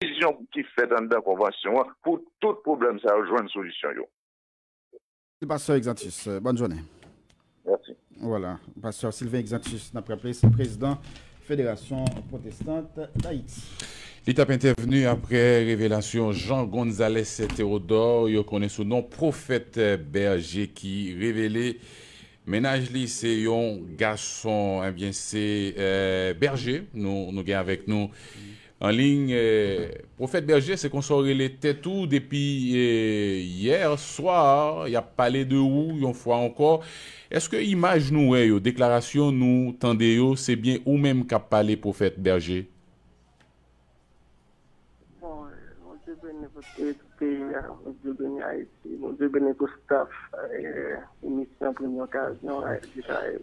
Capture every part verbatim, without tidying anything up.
Desizyon ki fèt anndan konvansyon an pou tout pwoblèm sa yo jwenn solisyon yo. Pastè Exantus, bòn jounen. Mèsi. Vwala, pastè Sylvain Exantus, n ap raple, se prezidan Federasyon Pwotestant Dayiti. Li t ap entèvni aprè revelasyon Jean Gonzalez Théodore, yo konnen sou non Pwofèt Bèje, ki revele mennaj li se yon gason, ebyen se Bèje nou, nou gen avèk nou an liy. Pwofèt Bèje, se konsa w rele tèt ou depi yè swa, y ap pale de ou yon fwa ankò. Èske imaj nou wè yo, deklarasyon nou tande yo, se byen ou menm k ap pale, Pwofèt Bèje? Bon, Bondye beni tout peyi a, Bondye beni Ayiti, Bondye beni tout staff emisyon Premye Okazyon a Israel.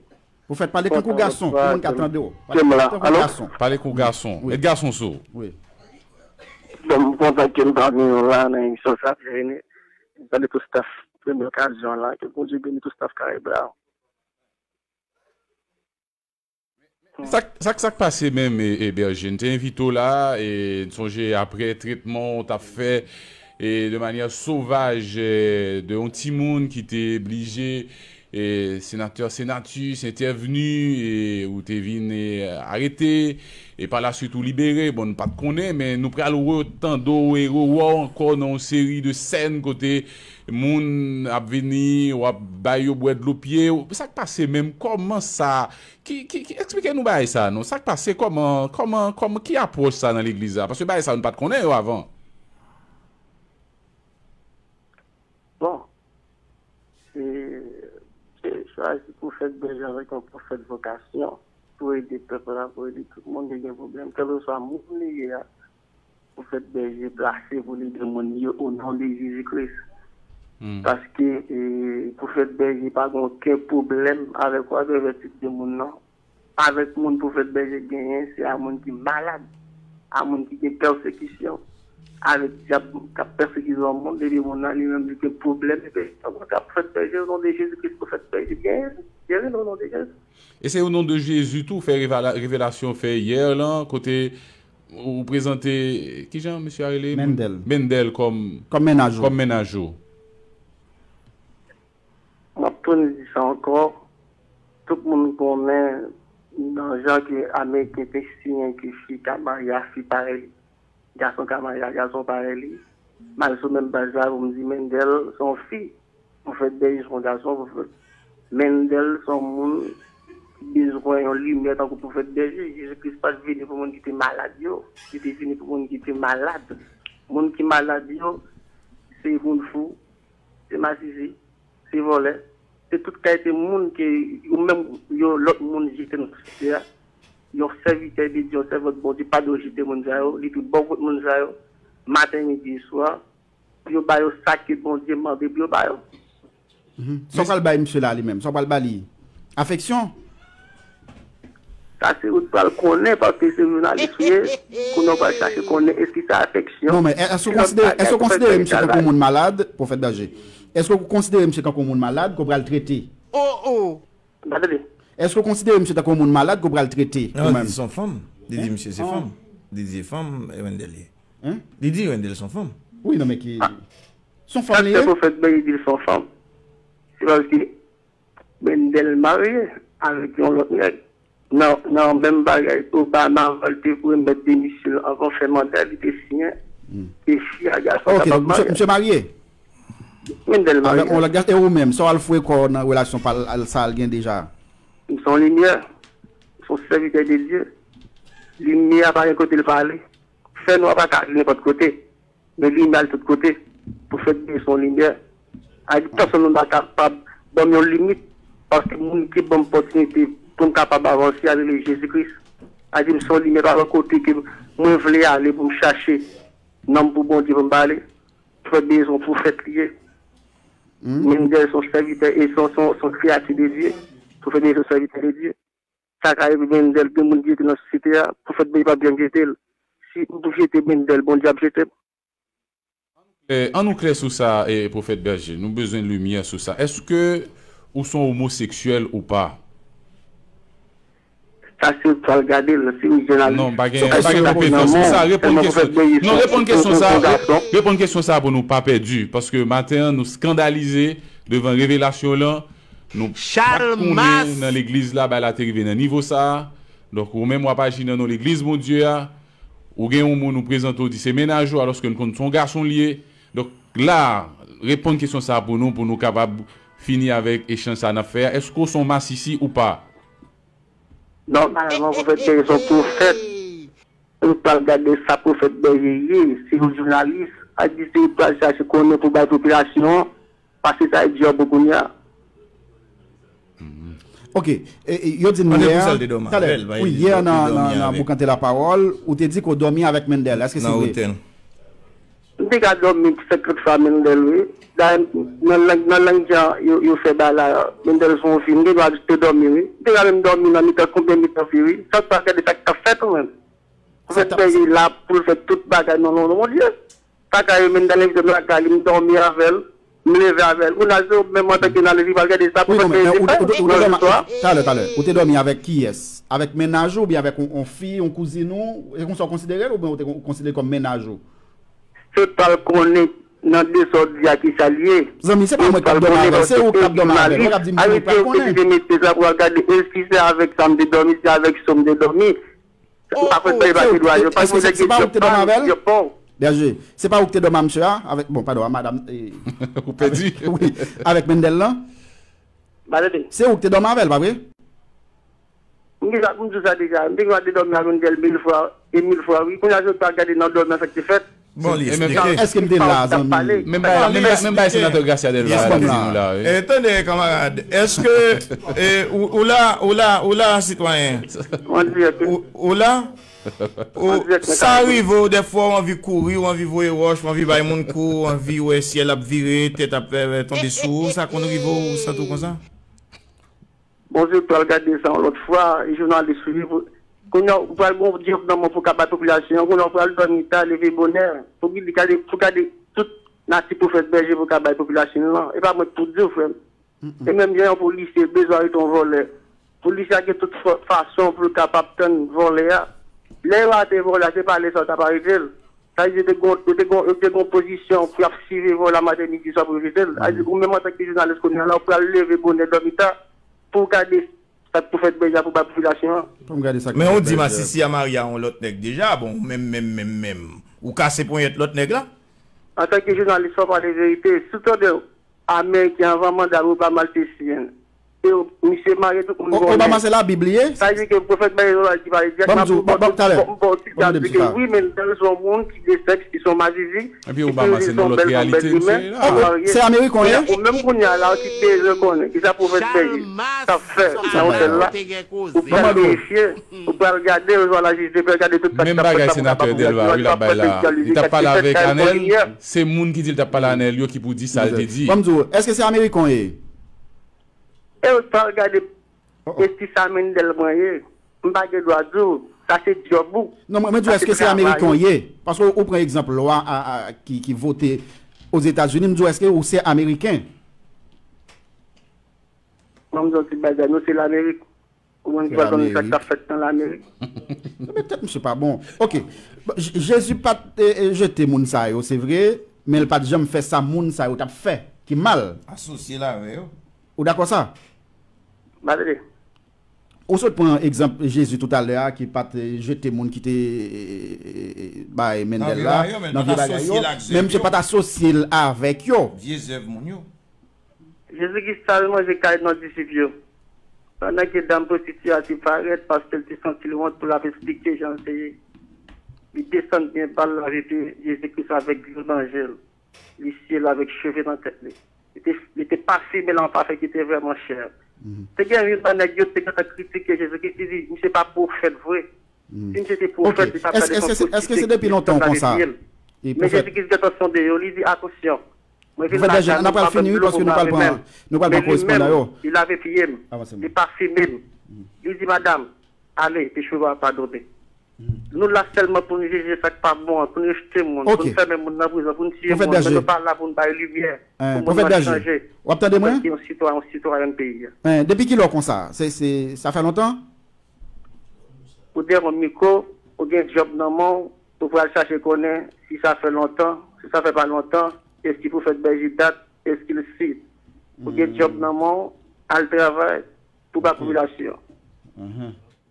Ou fèt pale tankou gason pou moun ka tande w. Pale tankou gason. Pale kou gason. Met gason sou. Wi. Bon, m kontan ke m pami nou la nan emisyon sa, Jeremy. M salye tout staff Premye Okazyon la, ke Bondye beni tout staff Karib la. Sa k sa k pase menm, e, e, Bèje? N te envite w la, e n sonje aprè tretman w t ap fè, e de manyè sovaj, e, de yon timoun ki te blije, e, senatè Senatus entèvni, e ou te vin, e, arete, e pa laswit ou libere. Bon, n pa t konnen, men nou pral retande w e rewè w ankò nan yon seri de sèn kote moun ap vini, w ap bay yo bwè dlo pye. Sa k pase menm? Kòman sa Ki, ki, ki, eksplike nou bagay sa non. Sa k pase, kòman, kòman, kòman, ki apwòch sa nan legliz la? Paske bagay sa nou pa t konnen yo avan. Bon, se, se chwazi pwofèt Bèje avèk yon pwofèt vokasyon pou ede pèp la, pou ede tout moun ki gen pwoblèm, kèlkeswa moun li ye a. Pwofèt Bèje plase pou li de moun yo o non de Jezi Kris. Paske e, pwofèt Bèje pa gen okenn pwoblèm avèk ou atravè tit de moun nan. Avèk moun pwofèt Bèje genyen, se a moun ki malad, a moun ki gen pèsekisyon, avèk dyab k ap pèsekite yon moun, epi moun nan li menm li gen pwoblèm, epi sa pwofèt Bèje, o non de Jezi Kris, pwofèt Bèje genyen, geri l o non de Jezi. E se o non de Jezi tou, fè revelasyon fè yè lan, kote Ou prezante, kijan mesye a rele? Mendel. Mendel kòm, kòm mennaj ou. Kòm mennaj ou. M ap tounen di sa ankò. Tout moun konnen nan jan ke Ameriken te siyen ke fi ka marye a fi parèy li, gason ka marye a gason parèy li. M al sou menm paj la pou m di Mendel se yon fi. Pwofèt Bèje se yon gason, pwofèt Mendel se yon moun ki bezwen yon limyè tankou pwofèt Bèje. Jezi Kris pa t vini pou moun ki te malad yo, li te vini pou moun ki te malad. Moun ki malad yo, se moun fou, se masizi, se vòlè, se tout kalite moun ke yo menm yo lòt moun jete nan sosyete a. Yon sèvitè de Dye, yon sèvant Bondye pa dwe jete moun sa yo, li dwe bò kot moun sa yo, maten, midi e swa. Pou yo ba yo sa ke Bondye mande pou yo ba yo. Sa w pral bay misye la li menm? Sa w pral ba li? Afeksyon? Sa se ou t pral konnen paske se jounalis ou ye. Kounye a w pral chache konnen èske sa afeksyon. Non, men èske w konsidere, èske w konsidere misye tankou moun malad, Pwofèt Bèje? Èske w konsidere misye tankou moun malad ke w pral trete? Oh, oh! Èske w konsidere misye tankou moun malad ke w pral trete? Non, li di se yon fanm. Li di misye se fanm. Li di se fanm, Wendel ye. Li di Wendel se yon fanm. Wi, non, men ki. Se yon fanm li ye? Pastè Pwofèt Bèje di l se yon fanm. Se paske Wendel marye avèk yon lòt nèg. Nan, nan menm bagay, Obama, avan l te remèt demisyon l, avan fè manda, li te siyen ke fi a gason kapab marye. Ok, donk misye marye? Wendel marye. Avèk yon lòt gason. E ou menm, sa w al foure kò w nan relasyon pa l sa l gen deja? M se yon limyè. M se yon sèvitè de Dye. Limyè a pa gen kote l pa ale. Fènwa pa ka ale nenpòt kote. Men limyè al tout kote. Pwofèt Bèje se yon limyè. A di pèsonn moun pa kapab ban m yon limit. Paske moun ki ban m opòtinite pou m kapab avanse a rele Jezi Kris. A di m se yon limyè pa gen kote ke mwen vle ale pou m chache nanm pou Bondye pou m pale. Pwofèt Bèje se yon pwofèt li ye. Mendel se yon sèvitè e se yon, se yon, se yon kreyati de Dye. Pwofèt Bèje se yon sèvitè de Dye. Sa ka rive Mendel, gen moun ki jete nan sosyete a, Pwofèt Bèje p ap janm jete l. Si m tou jete Mendel, Bondye ap jete m. Ann nou klè sou sa, e, Pwofèt Bèje. Nou bezwen limyè sou sa. Èske ou se yon omoseksyèl ou pa? Sa se pral gade l, si w jounalis. Non, pa gen, pa gen pou pete. Se sa, reponn kesyon. Non, reponn kesyon sa, reponn kesyon sa pou nou pa pèdi. Paske maten an, nou eskandalize devan revelasyon lan. Nou pa t konnen nan legliz la, bagay la te rive nan nivo sa a. Donk, ou menm w ap aji nan non legliz Bondye a. Ou gen yon moun ou prezante w di se mennaj ou, alòske n konn se yon gason l ye. Donk, la, reponn kesyon sa a pou nou, pou nou kapab fini avèk echanj sa n ap fè a. Èske w se yon masisi ou pa? Nòmalman, pwofèt Bèje se yon pwofèt. Nou pral gade sa pwofèt Bèje ye. Se yon jounalis. Sa di se li pral chache konnen pou bay popilasyon an. Paske sa e djòb ou kounye a. Ok. E, e, yo di n yè, talè, wi, yè nan, nan, nan Boukante Lapawòl, ou te di ke w dòmi avèk Mendel. Èske se vre? M te ka dòmi senkant fwa Mendel, wi. Dayè, nan lang, nan lang jan yo, yo fè bagay la, Mendel se yon fi, m te dwa te dòmi, wi. M te ka menm dòmi nan mitan, konbyen mitan fi, wi. Sa w pa gade sa k ap fèt ou menm. Pwofèt Bèje la pou l fè tout bagay nan non Bondye. Kaka yo menm nan leve nan kay li, m dòmi avè l, m leve avè l. Kounye a se ou menm antanke jounalis ki pral gade sa pou fè peye pa nan listwa. Talè, talè. Ou te dòmi avèk kiyès? Avèk mennaj ou oubyen avèk yon, yon fi, yon kouzin ou? E konsa w konsidere l oubyen ou te konsidere l kòm mennaj ou? Se pral konnen nan dezòd li a kisa l ye. Zanmi, se pa mwen k ap dòmi avè l, se ou k ap dòmi avè l. Mwen k ap di m pou ou pral konnen. Mesye sa pral gade, e si se avèk sa m te dòmi, se avèk so m te dòmi. Ou pa konn sa yo pa gen dwa, yo pa konn sa yo pa. Bèje, se pa ou ki te dòmi a misye a? Avèk, bon, padon, a madanm. Ou pèdi. Wi, avèk Mendel lan. Se ou ki te dòmi avè l, pa vre? M gen sa pou m di w sa deja. M te gen dwa te dòmi avè Mendel mil fwa e mil fwa, wi. Kounye a, se ou ki pral gade nan dòmi an sa k te fèt. Bon, li eksplike. Èske m te la, zanmi? Menm bagay, menm bagay senatè Gracia Delva a te di nou la, wi. Tande, kanmarad, èske ou la, ou la, ou la, sitwayen? Ou la? Sa rive w, dèfwa w anvi kouri, w anvi voye wòch, w anvi bay moun kou, w anvi wè syèl ap vire, tèt ap tonbe sou ou, sa konn rive w, ou santi w konsa? Bondye pral gade sa yon lòt fwa, jounalis wi. Kounye a, ou pral gen yon djòb nan men w pou w ka bay popilasyon an, kounye a, ou pral dòmi ta, leve bonè, pou gade, pou gade tout nati pwofèt Bèje pou w ka bay popilasyon an. E pa mwen k pou di w, frè m. E menm jan yon polisye bezwen arete yon vòlè, polisye a gen tout fason pou l kapab tann vòlè a. Lè yo arete vòlè a, se pa lè sa yo t ap arete l. Sa vle di yo te gen, yo te gen, yo te gen yon pozisyon pou y ap siveye vòlè a maten, midi, swa pou yo jete l. Sa vle di ou menm antanke jounalis kounye a la, ou pral leve bonè dòmi ta pou w gade sa k pwofèt Bèje a pou bay popilasyon an. Men ou di masisi a marye a yon lòt nèg deja, bon, ou menm, menm, menm, menm, ou kase ponyèt lòt nèg la? Antanke jounalis, fò w pale verite. Si w tande Ameriken anvan manda Obama l te siyen. E misye marye tout moun konnen. Obama se Labib li ye? Sa vle di ke pwofèt Bèje Donald ki pale dirèkteman pou m ba w ti dat di ke wi, Mendel se yon moun ki de sèks, ki se yon mazizi, epi Obama se yon lòt reyalite, misye la. Se Ameriken w ye? Ou menm kounye a la, ou ki bezwen konnen kisa pwofèt Bèje t ap fè nan otèl la, ou pral verifye, ou pral gade, ou jwenn lajis de pè, gade tout sa k t ap fèt la pou ka bay popilasyon an, pou ka fè sèk dyalize. Li t ap pale avèk Anèl. Se moun ki di l t ap pale a Anèl yo ki pou di sa l te di. Ban m di w, èske se Ameriken w ye? E w pa gade, e si sa Mendel mwen ye, m pa gen dwa di w, sa se djòb ou. Non, mwen, mwen di w, èske se Ameriken w ye? Paske ou pran egzanp lwa a, a, ki, ki vote Ozetazini, m di w, èske ou se Ameriken? Ban m di w yon ti bagay, nou se Lamerik. Ou konn ki pral konnen sa k ap fèt nan Lamerik. Ebyen, tèt misye pa bon. Ok. Jezi pa t jete moun sa yo, se vre, men l pa t janm fè sa moun sa yo t ap fè ki mal. Asosye l avè yo. Ou dakò sa? Ou sot pran egzanp Jezi toutalè a ki pa t jete moun ki te bay Mendel la nan vye bagay yo, men misye pa t asosye l avèk yo. Vye zèv moun yo. Jezikri t al manje kay nan disip yo. Pandan ke dam pwostitye a te parèt paske l te santi l wont pou l ap esplike jan l te ye, li desann byen ba l, lave pye Jezikri avèk dlo nan je l, li siye l avèk cheve nan tèt li. Li te, li te pafime l an pafen ki te vrèman chè. Te gen youn nan nèg yo te gentan kritike Jezikri, li di, "Misye pa pwofèt vre." Si misye te pwofèt, li t ap gade kòm pwostitye ki t ap lave pye l. Men Jezikri gentan sonde yo, li di, "Atansyon, mwen vin lakay mwen, m pa pran dlo pou m lave men m." Men li menm, li lave pye m, li pafime m. Li di, "Madanm, ale, peche w yo padone." Nou la sèlman pou n jije sa k pa bon an, pou n rejte moun, pou n fèmen moun nan prizon, pou n tiye moun, men nou pa la pou n bay limyè pou moun nan chanje. Pou l vin yon sitwayen, yon sitwayèn peyi a. Depi kilè w konsa? Se, se, sa fè lontan? Ou dèyè yon mikwo, ou gen djòb nan men w, ou pral chache konnen si sa fè lontan, si sa fè pa lontan, èske Pwofèt Bèje dat, èske l sit. Ou gen djòb nan men w, al travay pou ba popilasyon.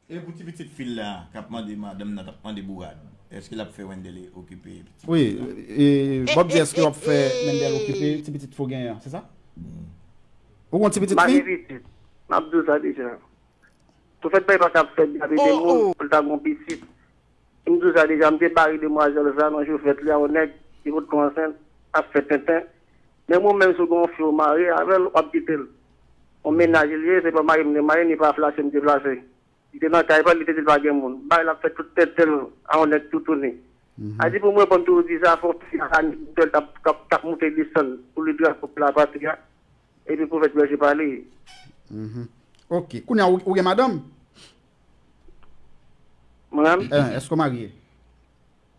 E pou ti pitit fi l la k ap mande madanm nan, k ap mande bourad, èske l ap fè Wendelle okipe pitit Wi, e Bob di èske w ap fè Mendel okipe ti pitit fo genyen an, se sa? Ou gon ti pitit Mari fi? Pitit. M ap di w sa deja. Pwofèt Bèje pa ka ap fè gabe de moun pou l ta gon pitit. M di w sa deja, m te bare demwazèl sa nan jou fèt li a, yon nèg ki pot tou ansent ap fè tenten. Men mwen menm si w gen yon fi w mare avè l, w ap kite l. Yon mennaj li ye, se pa mari m te mare, ni pa flase m te flase. Li te nan kay pa l, li te di l pa gen moun. Bagay la ap fè tout tenten l a yon nèg toutouni. A di pou m reponn tou di sa, fò fi a ni l t ap t ap t ap moute desann pou li drapo pou lapatri a. Epi Pwofèt Bèje pale. Ok. Kounye a ou, ou gen madanm? Mwen menm, Eh, èske w marye?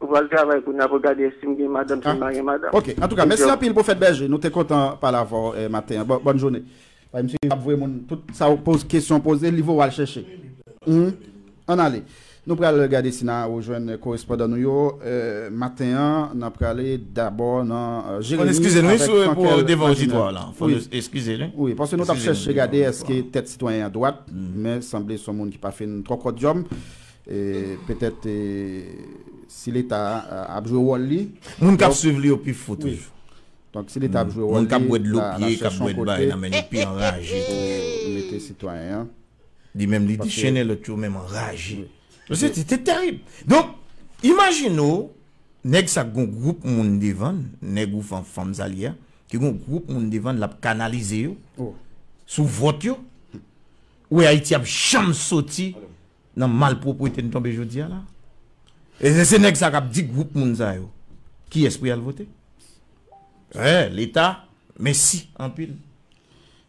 ou pral travay kounye a pou gade si m gen madanm, si m pa gen madanm. Ok. Antouka, mèsi anpil Pwofèt Bèje. Nou te kontan pale avè w eh, maten an. Bò- Bòn jounen. Bay misye ap voye moun tout sa w poz kesyon poze, li voye w al chèche. Ann ale. Nou pral gade si n a rejwenn korespondan nou yo eh, maten an. N ap prale dabò nan eh, Jeremi. Fò n eskize nou wi avèk sou pou Frankel devan Matinal. Oditwa la. Fò Wi. n eskize nou. Wi, paske nou t ap Eskize chèche nou. Gade èske tèt sitwayen an dwat, men sanble se yon moun ki pa fin twò kòdyòm. E petèt e, si Leta a- ap jwe wòl li. Moun k ap swiv li yo pi fou toujou. Donk si Leta ap jwe wòl li, Moun k ap bwè dlo l a- l a pye, k ap chèche bwè yon bay kote nan men li pi anraje. Pou mete sitwayen an. Li menm li dichene lòt yo menm anraje. Se te terib. Donk, imajine w, nèg sa k gon gwoup moun devan l, nèg ou fanm, fanm sa li a, ki gon gwoup moun devan l, l ap kanalize yo sou vòt yo. Ou wè Ayiti ap janm soti nan malpwoprete n tonbe jodi a la. E se, se nèg sa k ap di gwoup moun sa yo kiyès pou y al vote. Wè, Leta, mèsi anpil.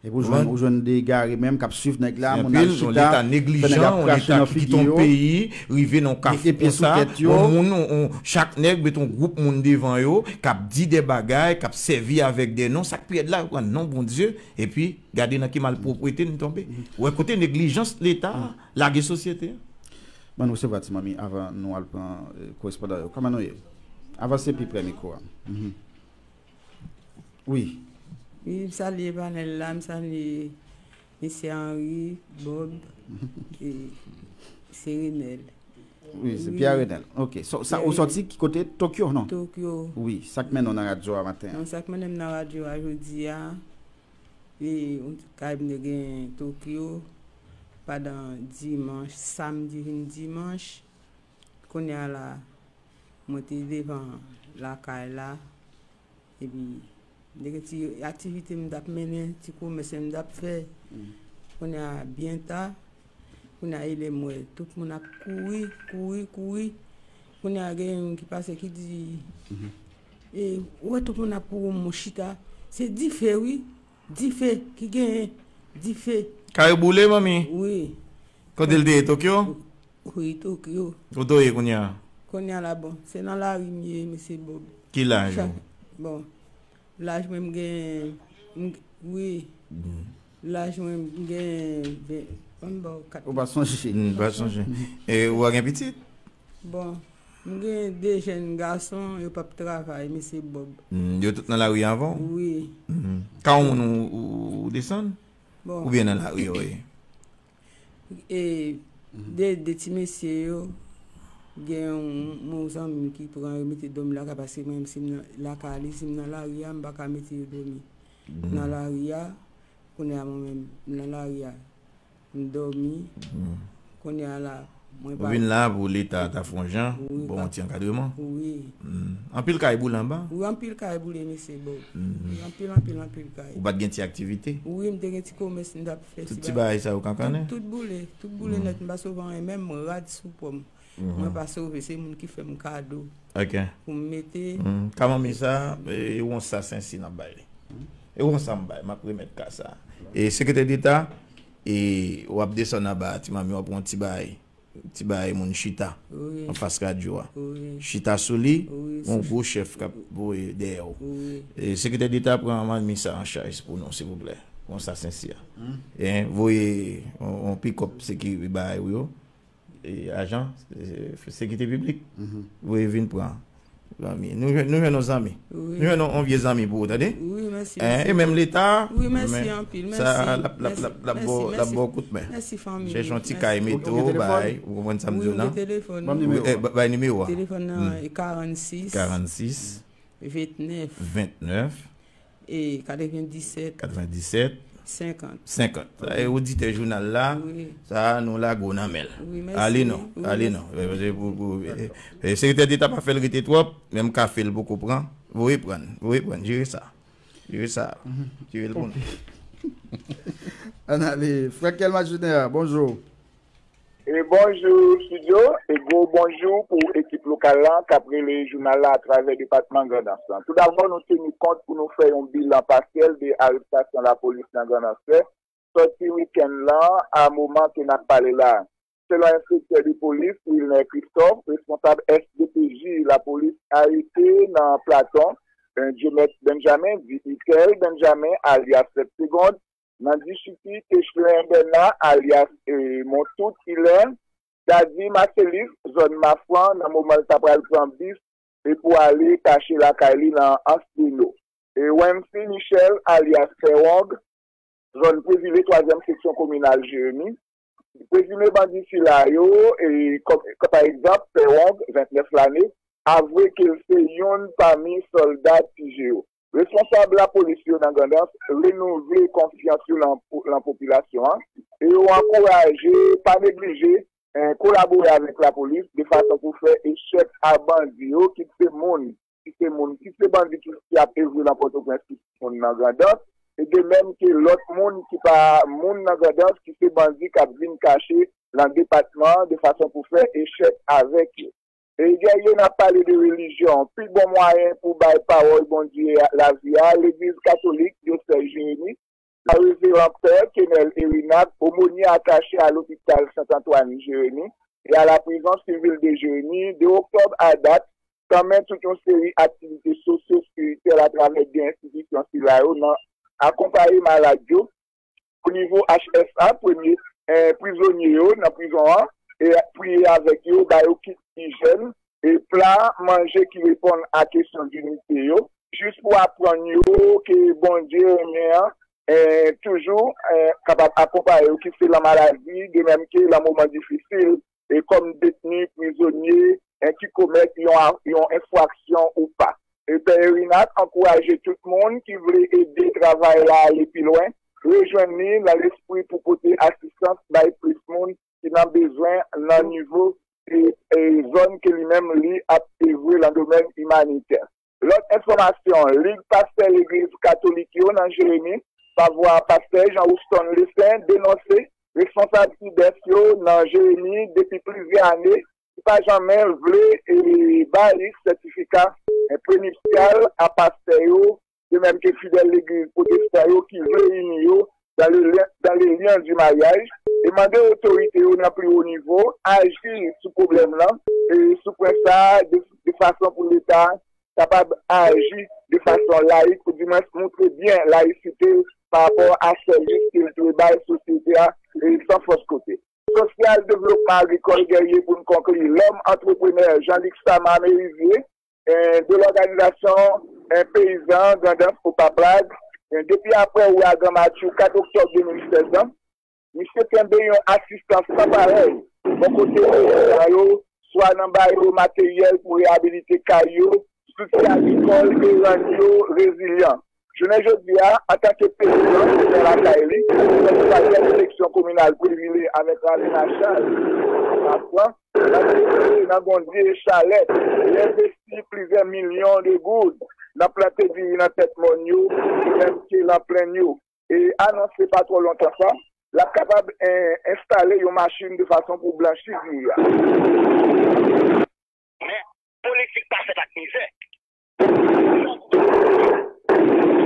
Epi ou jwenn, ou jwenn de egare menm k ap swiv nèg la, moun al Anpil, yon chita, Leta fè nèg neglijan, ap yon krache Leta nan ki, ki figi ton yo. Peyi rive nan kaf Mete pye sou konsa, tèt yo. Yon moun, on, on, chak nèg met yon gwoup moun devan yo, k ap di de bagay, k ap sèvi avèk de non, sa k pi rèd la, yo pran non Bondye, epi gade nan ki malpwoprete n tonbe. Ou wè kote neglijans Leta lage sosyete a. Ban nou resevwa ti manmi avan nou al pran eh, korespondan yo. Kòman nou ye? Avanse pi pre mikwo a. Wi. Wi, m salye panèl la, m salye mesye Henry, Bob, e Serenel. Wi, se Pierre Renel. Ok. So, sa, ou sòti ki kote? Tokyo, non? Tokyo. Wi, sa k mennen w nan radyo a maten an? Non, sa k mennen m nan radyo a jodi a, e, kay m te gen Tokyo pandan dimanch, samdi vin dimanch. Kounye a la, mwen te devan lakay la, epi m te gen ti aktivite m t ap mennen, ti komès m t ap fè. Kounye a byen ta, kounye a e lè m wè tout moun ap kouri, kouri, kouri. Kounye a gen youn ki pase ki di, e, ou wè tout moun ap kouri, mwen chita. Se dife wi, dife ki genyen, dife. Kay ou boule, manmi? Wi. Kote l te ye, Tokyo? Wi, Tokyo. Kote w ye kounye a? Kounye a la, bon, se nan lari m ye, mesye Bob. Ki laj ou? Bon, laj mwen m gen, m- wi, laj mwen m gen, ven- ban m ba w kat. Ou pa sonje? M pa sonje. E ou pa gen pitit? Bon, m gen de jèn gason, yo p ap travay, mesye Bob. Mm, yo tout nan lari avan w? Wi. Ka yon moun ou, ou, ou desann? Bon. Oubyen nan lari yo ye? E de, de ti mesye yo, gen yon, yon zanmi m ki pran yo mete dòmi lakay, paske mwen menm si m nan lakay li, si m nan lari a, m pa ka mete yo dòmi nan lari a. Kounye a mwen menm, m nan lari a, m dòmi. Kounye a la, mwen Ou vin la pou Leta ta fè yon jan, bon, yon ti ankadreman. Wi. Anpil kay boule anba? Wi, anpil kay boule, mesye Bob. Wi, anpil, anpil, anpil kay. Ou pa t gen ti aktivite? Wi, m te gen ti komès m t ap fè. Tout ti bagay sa yo kankannen? Tout, tout boule, tout boule nèt, m pa sove anyen, menm rad sou po m. Mwen pa sove, se moun ki fè m kado. Ok. Pou m mete. Ka manmi sa, e won sa sensi n ap bay li. E won sa m bay, m ap remèt ka sa. E sekretè deta, e w ap desann anba, ti manmi w ap wè yon ti bagay. Ti bagay moun chita anfas radyo a. Chita sou li, yon gwo chèf k ap voye dèyè w. E sekretè deta pran manmi sa an chaj pou nou, silvouplè. Won sa sensi a. E voye yon, yon pikòp sekirite bagay ou yo. e, ajan, e, sekirite piblik. Voye vin pran. Zanmi. Nou jwenn, nou jwenn yon zanmi. Nou jwenn yon, yon vye zanmi pou ou, tande? Wi, mèsi, mèsi. E menm Leta, wi, mèsi anpil, sa, mèsi, l ap, l ap, l ap, l ap ba w, l ap ba w kout men. Mèsi, fanmi. Chèche yon ti kay mete w, bay, ou konprann sa m di w nan? Wi, m gen telefòn. Ban m nimewo a. Ba, bay nimewo a. Telefòn nan, e, karannsis. Karannsis. Ventnèf. Ventnèf. E katrevendisèt. Katrevendisèt. Senkant. Senkant. Sa e oditè jounal la. Wi. Sa nou lage w nan men l. Wi, mèsi. Ale non, ale non. E, e, pou, pou, e, e, sekretè deta pa fè l rete twòp, men m ka fè l poko pran. Voye pran, voye pran, jere sa. Jere sa. Jere l pou nou. Ann ale. Frè Kelma Junior, bonjou. E bonjou, estidyo, e gwo bonjou pou ekip lokal la k ap rele jounal la atravè depatman Grandans lan. Toudabò, nou teni kont pou nou fè yon bilan pasyèl de arestasyon lapolis nan Grandans sòti wikenn lan a moman ke n ap pale la. Selon enspektè de polis Wilner Christophe, responsab S D P J lapolis arete nan Platon, Diomètre Benjamin, di Ikel Benjamin, alyas Sèt Segond, nan distrikt Techlen Bernard, alyas, e, Montout Hilaire, Dady Marcellus, zòn Mafran, nan moman l ta pral pran bis, e, pou ale kache lakay li nan Anse des Naux. E, Wency Michel, alyas Pè Wong, zòn Preville, twazyèm seksyon kominal Jeremi. Prezime bandi sila yo, e, kòm, kòm pa egzanp, Pè Wong, ventnèf lane, avwe ke l se youn pami sòlda T J yo. Responsab lapolis yo nan Grandans renouvle konfyans yo lan, lan popilasyon an e yo ankouraje, pa neglije, eh, kolabore avèk lapolis de fason pou fè echèk a bandi yo, kit se moun, kit se moun, kit se bandi ki, ki ap evre lan Pòtoprens, kit se moun nan Grandans, e de menm ke lòt moun ki pa moun nan Grandans, ki se bandi k ap vin kache lan depatman an, de fason pou fè echèk avèk yo. E gèye, n ap pale de relijyon. Pi bon mwayen pou bay pawòl Bondye a, lavi a, Legliz Katolik Dyosèz Jeremi a reveran pè Kenel Erinac, omonye atache a lopital Sent Antwàn Jeremi e a la prizon sivil de Jeremi, de oktòb a dat, tanmen tout yon seri aktivite sosyo-espirityèl atravè de enstitisyon sila yo nan akonpaye malad yo, o nivo H S A, premye, eh, prizonye yo nan prizon an, e priye avèk yo, ba yo kit ijèn, e pla, manje ki reponn a kesyon dinite yo, jis pou aprann yo ke Bondye renmen an, eh, toujou, eh, kapab akonpaye yo, ki se lan maladi, de menm ke lan moman difisil, e kòm detni, prizonye, eh, ki komèt yon a-, yon enfraksyon ou pa. E Pè Erinac ankouraje tout moun ki vle ede travay la ale pi lwen, rejwenn li nan lespri pou pote asistans bay plis moun ki nan bezwen nan nivo e, e zòn ke li menm li ap evre lan domèn imanitè. Lòt enfòmasyon, Lig Pastè Legliz Katolik yo nan Jeremi, pa vwa Pastè Jean Houston Lesen, denonse responsab IDES yo nan Jeremi depi plizyè ane ki pa janmen vle, e, bay sètifika, e, prenipsyal a pastè yo, de menm ke fidèl legliz pwotestan yo ki vle ini yo dans le lien, dans le lien du mariage, e mande otorite yo nan pli wo nivo aji sou pwoblèm lan, e sou pwen sa a, de, de fason pou Leta kapab aji de fason layik, oudimwens moutre byen layisite l pa rapò a sèvis ke l dwe bay sosyete a, e san fòs kote. Sosyal, devlopman agrikòl, gèrye, pou n konkli, lòm antreprenè Jean Luc Sama Merivier, eh, de lòganizasyon, eh, peyizan Grandans Opaplag, eh, depi aprè ouragan Matthew kat oktòb de mil sèz lan, misye kenbe yon asistans san parèy bò kote peyizan yo, swa nan ba yo materyèl pou reyabilite kay yo, zouti agrikòl e rann yo rezilyan. Jounen jodi a, antanke peyizan ki gen lakay li, nan twazyèm seksyon kominal Previle avèk Rale Machal, Lafrans, nan Previle, nan Gondye e Chalè, li envesti plizyè milyon de goud nan plante diri nan tèt mòn yo, e menm ke nan plenn yo. E anonse pa twò lontan sa, l ap kapab en-, enstale yon machin de fason pou blanchi diri a. Men, politik pa fèt ak mizè.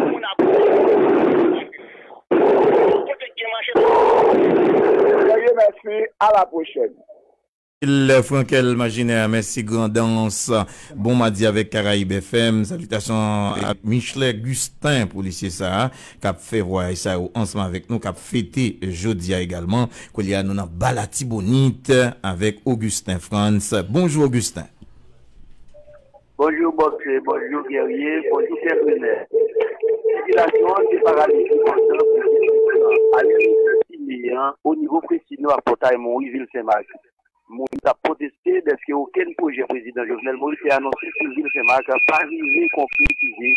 Moun ap kote k gen manje. Serye, mèsi, a la pwochèn. L Frankel Majinè, mèsi Grandans. Bon madi avèk Karayib F M. Salitasyon a Michelet Gustin, polisye sa a, k ap fè vwayaj sa yo ansanm avèk nou, k ap fete jodi a egalman. Kounye a, nou nan Ba Latibonit avèk Augustin Frantz. Bonjou, Augustin. Bonjou, Bòksè, bonjou, Gèrye, bonjou, Kètrine. Sikilasyon an te paralize pandan prèske tout tan. Alè nou sime an, o nivo Fresinò ak Pòtay Monri, vil Senmak. Moun t ap pwoteste dèske okenn pwojè Prezidan Jovenel Moïse te anonse sou vil Senmak pa rive konkretize,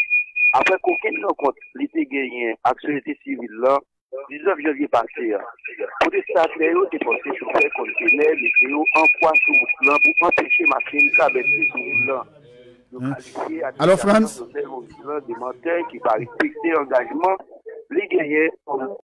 apre kokenn rankont li te genyen ak sosyete sivil lan diznèf janvye pase a. Pwotestatè yo te fòse chofè kontenè mete yo an kwa sou wout lan pou anpeche machin travèse sou wout lan. Yo kalifye administrasyon Jovenel Moïse lan de mantè ki pa respekte angajman li genyen kòm